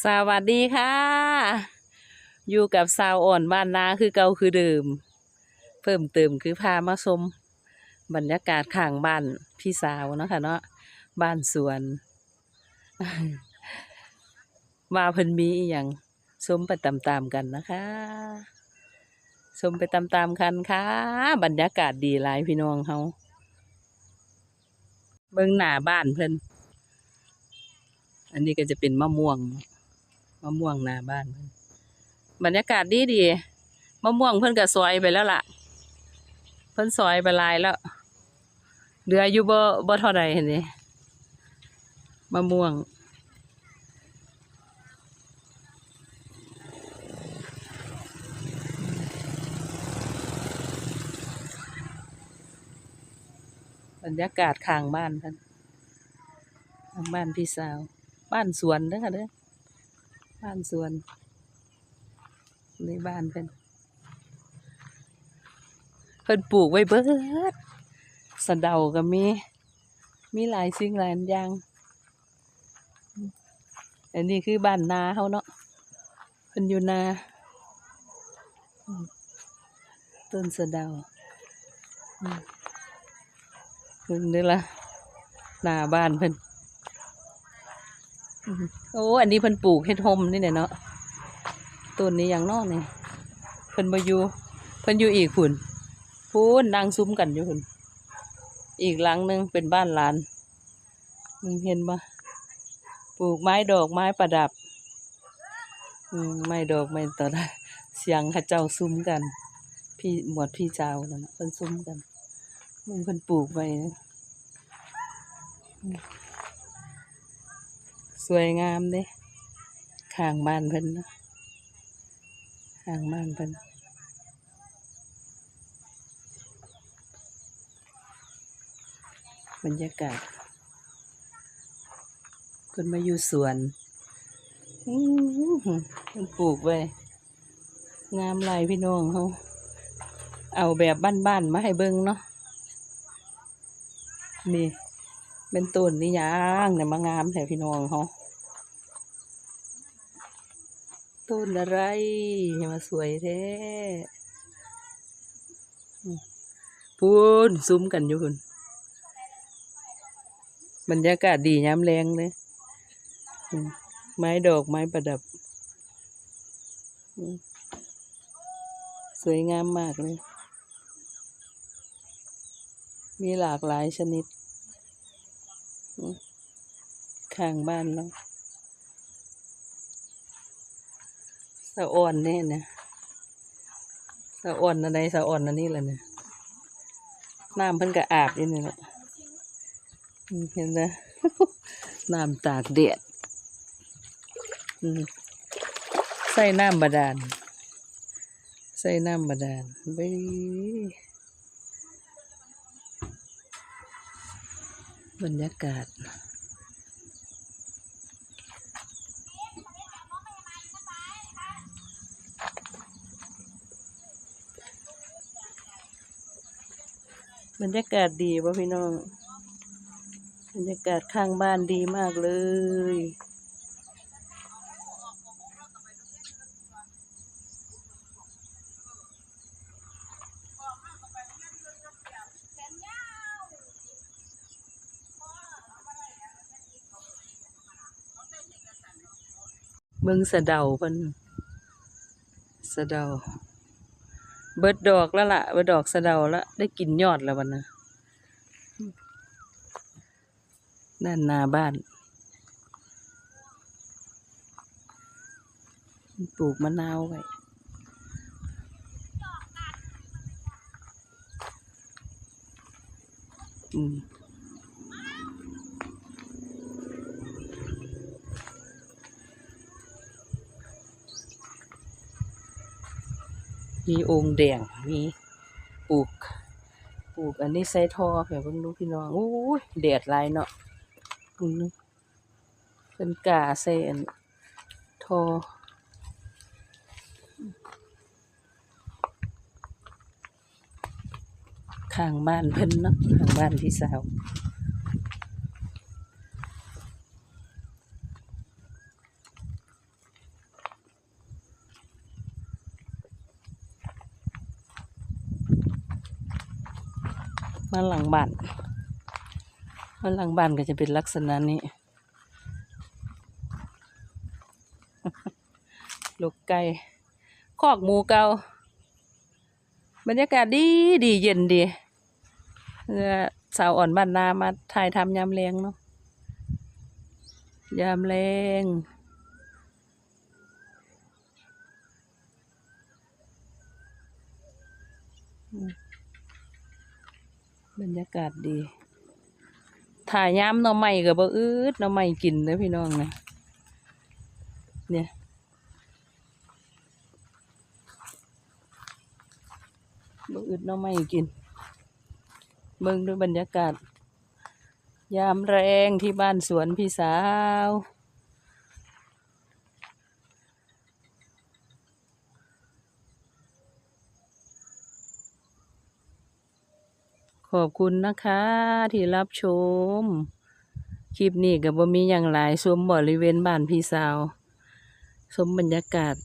ສະຫວັດດີຄ່ະ ຢູ່ກັບສາວອ່ອນບ້ານນາຄືເກົ່າຄືເດີມ. ເພີ່ມເຕີມຄືພາມາຊົມບັນຍາກາດຂ້າງບ້ານພີ່ສາວເນາະຄ່ະເນາະ, ບ້ານສວນ ວ່າເພິ່ນມີອີ່ຫຍັງ ຊົມໄປຕາມໆກັນນະຄະ. ຊົມໄປຕາມໆກັນຄ່ະ. ບັນຍາກາດດີຫຼາຍພີ່ນ້ອງເຮົາ. ເບິ່ງໜ້າບ້ານເພິ່ນ. ອັນນີ້ກໍຈະເປັນມະມ່ວງ, ມະມ່ວງໜ້າບ້ານເພິ່ນ. ບັນຍາກາດດີໆ. ມະມ່ວງເພິ່ນກໍສອຍໄປແລ້ວລະ, ເພິ່ນສອຍໄປຫຼາຍແລ້ວ. ເຫຼືອຢູ່ບໍ່ ບໍ່ເທົ່າໃດຫັ້ນເດ ມະມ່ວງ. ບັນຍາກາດຂ້າງບ້ານເພິ່ນ, ຂ້າງບ້ານພີ່ສາວ, ບ້ານສວນເດີຄ່ະເດີ, ບ້ານສວນ. ໃນບ້ານເພິ່ນ ເພິ່ນປູກໄວ້ເບິດ, ສະເດົາກໍມີ, ມີຫຼາຍສິ່ງຫຼາຍຢ່າງ. ອັນນີ້ຄືບ້ານນາເຮົາເນາະ, ເພິ່ນຢູ່ນາ. ຕົ້ນສະເດົາ. ອືມ ເບິ່ງເດີລະ ໜ້າບ້ານເພິ່ນ. ອືມ ໂອ້ ອັນນີ້ເພິ່ນປູກເຮັດຮົ່ມນີ້ແຫຼະເນາະ. ຕົ້ນນີ້ຫຍັງເນາະນີ້? ເພິ່ນບໍ່ຢູ່, ເພິ່ນຢູ່ອີກພຸ້ນ, ພຸ້ນ ນັ່ງຊຸມກັນຢູ່ພຸ້ນ. ອີກຫຼັງໜຶ່ງເປັນບ້ານຫຼານ. ອືມ ເຫັນບໍ່? ປູກໄມ້ດອກໄມ້ປະດັບ. ອືມ ໄມ້ດອກໄມ້ຕອນ ສຽງເຂົາເຈົ້າຊຸມກັນ, ພີ່ ໝວດພີ່ສາວນັ້ນນະ ເພິ່ນຊຸມກັນ. ເບິ່ງເພິ່ນປູກໄວ້ນະ. ອືມ ສວຍງາມເດ້ ຂ້າງບ້ານເພິ່ນນະ, ຂ້າງບ້ານເພິ່ນ. ບັນຍາກາດ ເພິ່ນມາຢູ່ສວນ. ອື ເພິ່ນປູກໄວ້ ງາມຫຼາຍພີ່ນ້ອງເຮົາ. ເອົາແບບບ້ານໆມາໃຫ້ເບິ່ງເນາະ. ນີ້ແມ່ນຕົ້ນອີ່ຫຍັງ ມາງາມແທ້ພີ່ນ້ອງເຮົາ? ຕົ້ນອະໄລ ມາສວຍແທ້? ອືມ ພຸ້ນ ຊຸມກັນຢູ່ພຸ້ນ. ບັນຍາກາດດີຍາມແລງເດ້. ອືມ ໄມ້ດອກໄມ້ປະດັບ. ອືມ ສວຍງາມມາກເລີຍ. ມີຫຼາກຫຼາຍຊະນິດ ອືມ ຂ້າງບ້ານເນາະ. ສະອ່ອນແດ່ນະ ສະອ່ອນອັນໃດ ສະອ່ອນອັນນີ້ລະນະ. ນ້ຳເພິ່ນກໍອາບຢູ່ນີ້ແຫຼະ. ອືມ ເຫັນເດີ ນ້ຳຕາກແດດ. ອືມ ໃສ່ນ້ຳບາດານ ໃສ່ນ້ຳບາດານ. ເບິ່ງບັນຍາກາດ ບັນຍາກາດດີບໍ່ພີ່ນ້ອງ? ບັນຍາກາດຂ້າງບ້ານດີມາກເລີຍ. ເບິ່ງສະເດົາເພິ່ນ ສະເດົາ ເບິດດອກແລ້ວລະ ເບິດດອກສະເດົາລະ ໄດ້ກິນຍອດແລ້ວບັດນະ. ດ້ານໜ້າບ້ານ ປູກມະນາວໄວ້. ອືມ ມີໂອ່ງແດງ ມີ ປູກ ປູກອັນນີ້ໃສ່ທໍ່ ໃຫ້ເບິ່ງດູພີ່ນ້ອງ. ໂອ້ຍ ແດດຫຼາຍເນາະ. ອືມ ເພິ່ນກ້າໃສ່ອັນທໍ່ ຂ້າງບ້ານເພິ່ນເນາະ ຂ້າງບ້ານພີ່ສາວ. າຫຼັງບ້ານ ມາຫຼັງບ້ານກໍຈະເປັນລັກສະນະນີ້ ລົກໄກ່ ຄອກໝູເກົ່າ. ບັນຍາກາດດີດີ ເຢັນດີ. ເອີ ສາວອ່ອນບ້ານນາມາຖ່າຍທຳຍາມແລງເນາະ ຍາມແລງ. ອືມ ບັນຍາກາດດີ. ຖ້າຍາມໜໍ່ໄມ້ກໍບໍ່ອຶດໜໍ່ໄມ້ກິນເດີພີ່ນ້ອງນະ ນີ້ ບໍ່ອຶດໜໍ່ໄມ້ກິນ. ເບິ່ງດູບັນຍາກາດຍາມແລງທີ່ບ້ານສວນພີ່ສາວ. ຂອບຄຸນນະຄະທີ່ຮັບຊົມ. ຄລິບນີ້ກໍບໍ່ມີຫຍັງຫຼາຍ, ຊົມບໍລິເວນບ້ານພີ່ສາວ, ຊົມບັນຍາກາດ